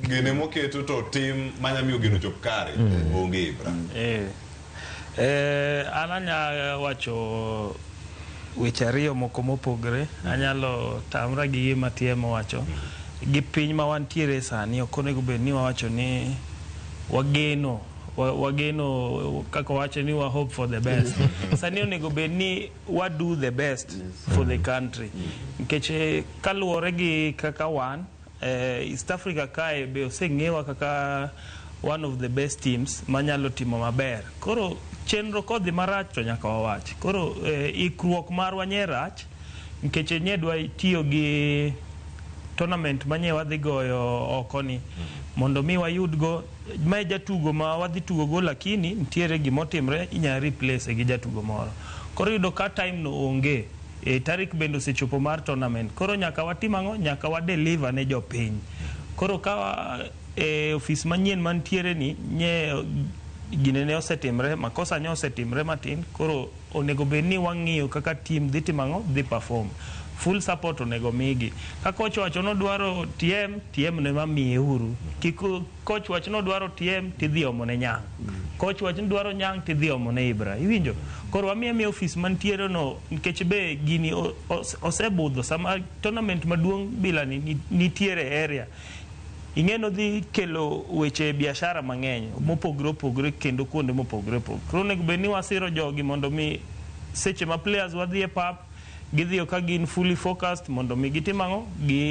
Gene moketo to tim manya miyo geno chop kare onge, Ibra. An anya wacho weche ariyo moko mopogre. Anyalo tamra gi gima TM owacho. Gi piny ma wantiere sani, ok onego bed ni wawacho ni wageno wageno kaka wacho ni wa hope for the best. Sani onego bed ni wa do the best for the country. Nikech kaluwore gi kaka wan East Africa kae be oseng'ewa kaka one of the best teams manyalo timo maber. Koro chenro kodhi marach to nyaka wawach. Koro ikruok marwa nye rach nikech nye dwa tiyo gi tournament manye wadhi goyo oko ni mondo mi wayudgo mae jatugo ma wadhi tugo go, lakini nitiere gimotimre, inya replace gi jatugo moro. Koro yudo ka time no onge tarik bende osechopo mar tournament. Koro nyaka watim ang'o? Nyaka wa deliver ne jopiny. Koro ka ofis manyien mantiere ni nye gine ne osetimre, makosa ne osetimre matin. Koro onego bed ni wang'iyo kaka team dhi timo ang'o, dhi perform. Full support onego migi. Ka coach wacho nodwaro TM, TM ne mamiye uru. Kik coach wach nodwaro TM tidhi omo ne Nyang', coach wach ni dwaro Nyang' tidhi omo ne Ibra. Iwinjo? Koro wamiyo miyo ofis mantiere no, nikech be gini osebudho sama tournament maduong' bila ni nitiere area ing'e nodhi kelo weche biashara mang'eny mopogore opogore kendo kuonde mopogore opogore. Koro onego bed ni wasiro jogi mondo mi seche ma players wadhi e pap gidhiyo ka gin fully focused mondo mi gitim ang'o gi.